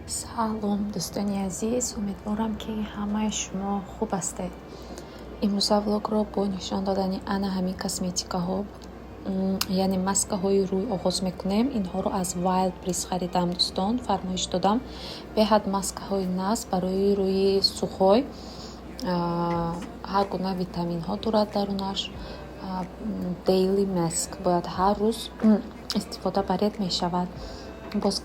Салом, дӯстони азиз, умедворам, ки ҳамаи шумо хуб ҳастед. Имрӯза влогро бо нишон додани ана ҳамин косметикаҳо, яъне маскаҳои рӯй оғоз мекунем. Инҳоро аз Wildberries харидам, дӯстон, фармоиш додам. Беҳад маскаҳои нағз барои рӯи сухой, ҳар гуна витаминҳо дорад дарунаш. Daily mask бояд ҳар рӯз истифода баред мешавад. Боз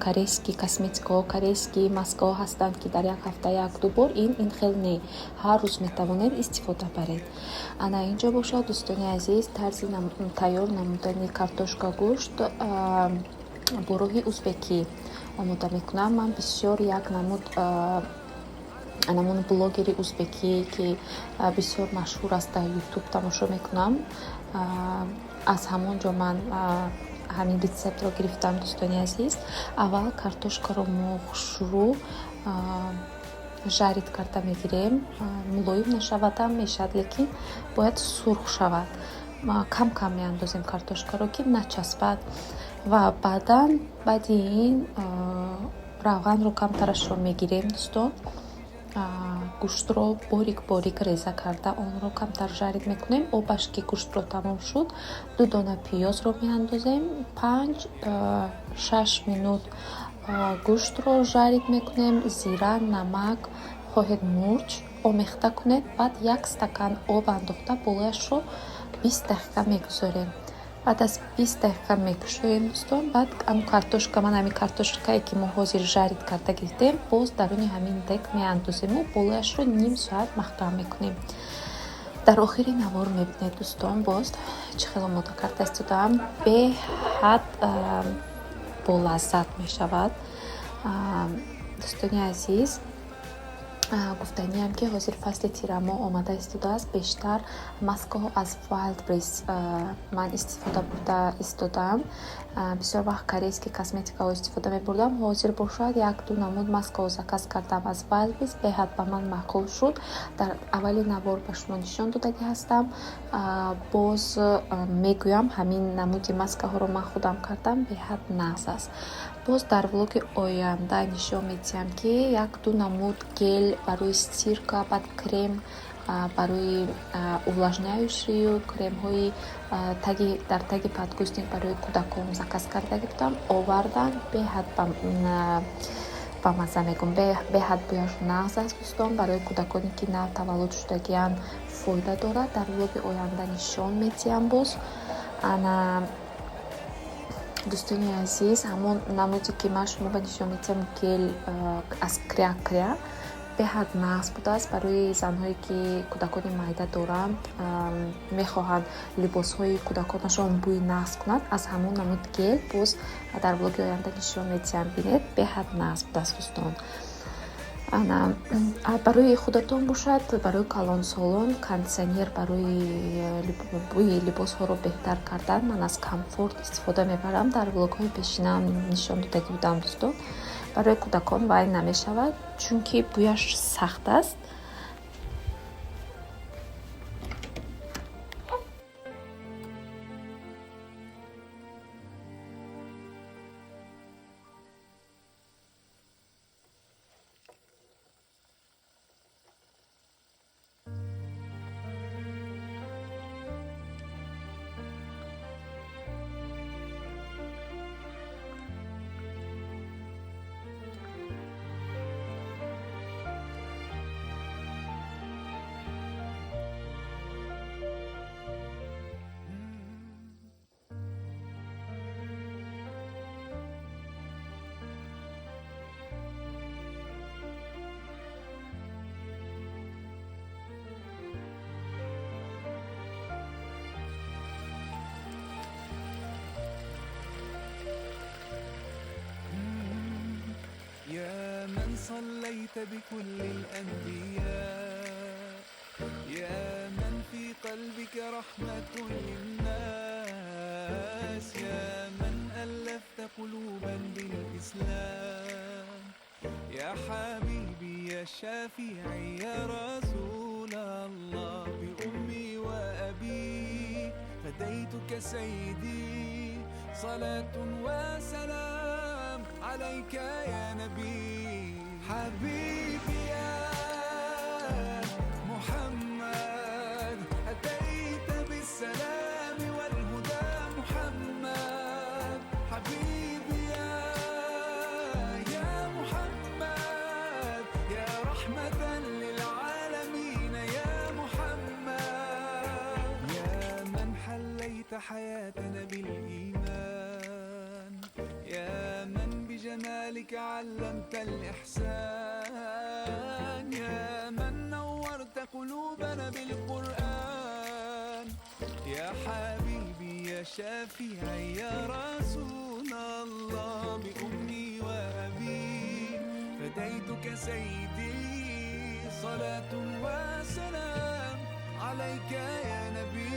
корейский косметикаҳо, корейский маскаҳо ҳастанд, ки дар як ҳафта як-ду бор, ин хел не, ҳар рӯз метавонед истифода баред. Ана инҷо бошад, дӯстони азиз, тарзи тайёр намудани картошка гӯшт бо роҳи узбекӣ омода мекунам. Ман бисёр як намуд анамун блогери узбекӣ, ки бисёр машҳур аст, дар Ютуб тамошо мекунам. Аз ҳамон ҷо ман ҳамин рецептро гирифтам, дӯстони азиз. Аввал картошкаро мо хушрӯ жарить карда мегирем. Мулоим нашавадам мешавад, лекин бояд сурх шавад. Кам кам меандозем картошкаро, ки начаспад, ва баъдан баъди ин равғанро камтарашро мегирем, дӯстон. Гӯштро борик борик реза карда, онро камтар жарить мекунем. Обаш ки гӯштро тамом шуд, ду дона пиёзро меандозем. 5-6 минут гӯштро жарить мекунем. Зира, намак, хоҳед мурч омехта кунед. Баъд як стакан об андохта, болояшро 20 дақиқа мегузорем. Баъд аз 20 дақиқа мекушоем, дӯстон. Баъд ам картошка, ман ҳамин картошкае, ки мо ҳозир жарить карда гирифтем, боз даруни ҳамин дег меандозему болояшро ним соат маҳкам мекунем. Дар охири навор мебинед, дӯстон, боз чӣ хел омода карда истодаам. Беҳад болаззат мешавад, дӯстони азиз. Гуфтаниам, ки ҳозир фасли тирамоҳ омада истодааст. Бештар маскаҳо аз Wildberries ман истифода бурда истодаам. Бисёр вақт корейский косметикаҳо истифода мебурдам. Ҳозир бошад, як-ду намуд маскаҳо заказ кардам аз Wildberries, беҳад ба ман маъқул шуд. Дар аввали навор ба шумо нишон додагӣ ҳастам. Боз мегӯям, ҳамин намуди маскаҳоро ман худам кардам, беҳад нағз аст. Боз дар влоги оянда нишон медиҳам, ки як-ду намуд гель барои стирка, баъд крем барои увлажняющий, кремҳои таги дар таги подгузник барои кӯдакон заказ карда гирифтам, овардан. Беҳад ба мазза мегӯм, беҳад бӯяш нағз аст, дӯстон. Барои кӯдаконе, ки нав таваллуд шудагианд, фоида дорад. Дар влоги оянда нишон медиҳам. Боз ана, дӯстони азиз, ҳамон намуде, ки ман шумо ба нишон медиҳам, гель аз Кря Кря беҳад нағз будааст барои занҳое, ки кӯдакони майда доранд, мехоҳанд либосҳои кӯдаконашон бӯи нағз кунад. Аз ҳамон намуд гель боз дар влоги оянда нишон медиҳам. Бинед, беҳад нағз будааст, дӯстон. Ана барои худатон бошад, барои калонсолон кондитсионер барои бӯи либосҳоро беҳтар кардан ман аз Комфорт истифода мебарам. Дар влогҳои пешинаам нишон додагӣ будам, дӯстон. Барои кӯдакон вай намешавад, чунки бӯяш сахт аст. يا من صليت بكل الأنبياء، يا من في قلبك رحمة للناس، يا من ألفت قلوبا بالإسلام، يا حبيبي، يا شافعي، يا رسول الله، بأمي وأبي فديتك سيدي، صلاة وسلام. عليك يا نبي. حبيبي يا محمد، أتيت بالسلام والهدى محمد. حبيبي يا محمد، يا رحمة للعالمين يا محمد. يا من حليت حياتنا بالإيمان، يا من بجمالك علمت الإحسان، يا من نورت قلوبنا بالقرآن، يا حبيبي يا شافعي يا رسول الله، بأمي وأبي فديتك سيدي، صلاة وسلام عليك يا نبي.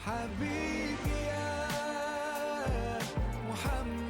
حبيبي يا محمد.